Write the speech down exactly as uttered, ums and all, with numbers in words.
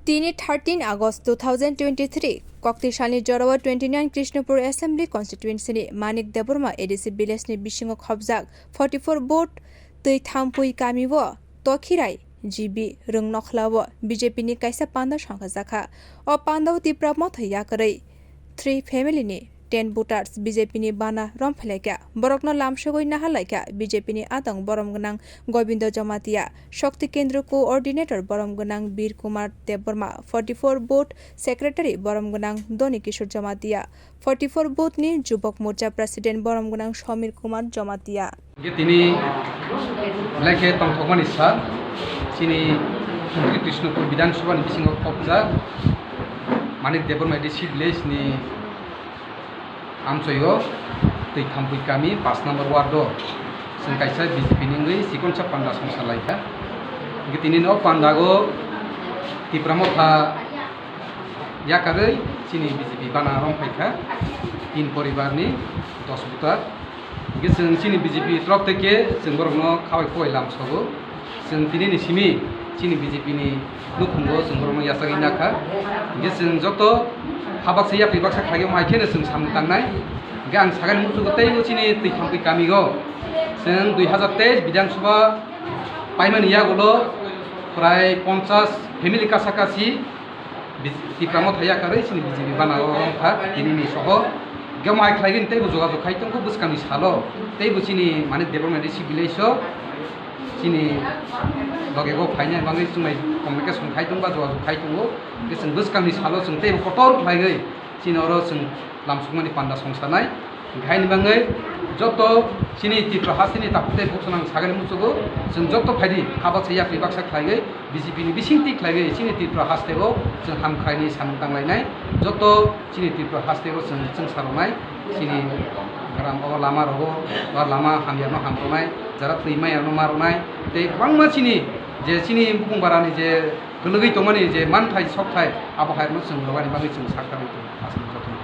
Tini thirteen August two thousand twenty-three, kokti salni jorao twenty-nine Krishnapur Assembly Constituency ni Manik Debbarma A D C village ni bisingo khobjak forty-four vote twi thampui kami o Tokhirai G B Rwngnokhlao B J P ni kaisa panda songkhajakha. O pandao Tipra Motha yakarwi three family ni ten voters B J P ni bana romphailaikha. Borokno lamsogwi nahalaikha B J P ni atong borom gwnang Gobindo Jamatia, Shakti Kendra Coordinator borom gwnang Bir Kumar Debbarma, forty-four vote Secretary borom gwnang Doni Kishore Jamatia, forty-four vote ni Jubok Morcha President borom gwnang Samir Kumar Jamatia. Hingke tini belai khe tongthokmani sal, chini Krishnapur Bidhan Sabha ni bisingo khobjak Manik Debbarma A D C village ni amchoi o twi thampui kami paanch number ward o chwng kaisa B J P ni wngwi chikonsa panda songsa lai kha. Hingke tini o panda o Tipra Motha yakarwi chini B J P bana romphai kha, tin poribar ni dos voter. Hingke chwng chini B J P torop tei khe chwng borokno khawai khowai lamsogo. Chwng tini ni simi chini B J P ni nukhungo chwng borokno yachagwi nakha. Hingke chwng joto habaksa yapri baksa khlai wngma hai kheno chwng samung tangnai. Hingke ang sakani muchungo teibo chini twi thampui kami o chwng dui hazar teis Bidhan Sabha paimani yagulo prai ponchas family kasa kasi Bi-, Tipra Motha yakarwi chini B J P bana o romkha, tini ni soho. Hingke mai khlaigwi teibo jogajog khai tongkho bwskangni salo. Teibo chini Manik Debbarma A D C village o chini loge o phainai bagwi chwng mai communication khai tongba jogajog khai tongo. Hingke chwng bwskangni salo chwng teibo kotor khlaigwi chini oro chwng lamsokmani panda songsanai. Hingke haini bagwi joto chini Tripura hasteni takhuk tei bukhuk sanang sagani muchugo, chwng joto phaidi kha baksa yapri baksa khlaiwi B J P ni bisingtwi khlaiwi chini Tripura hasteo chwng hamkraini samung tanglainai. Joto chini Tripura hasteo chwng chwngsa rwnai, chini gram o lama rogo, o lama hamyano hamrwnai, jara twi mayano marwnai, tei kwbangma chini je chini bukung barani je kwlwgwi tongmani je manthai sokthai abo hairokno chwng rwbaini bagwi chwng sakthangwi tongo.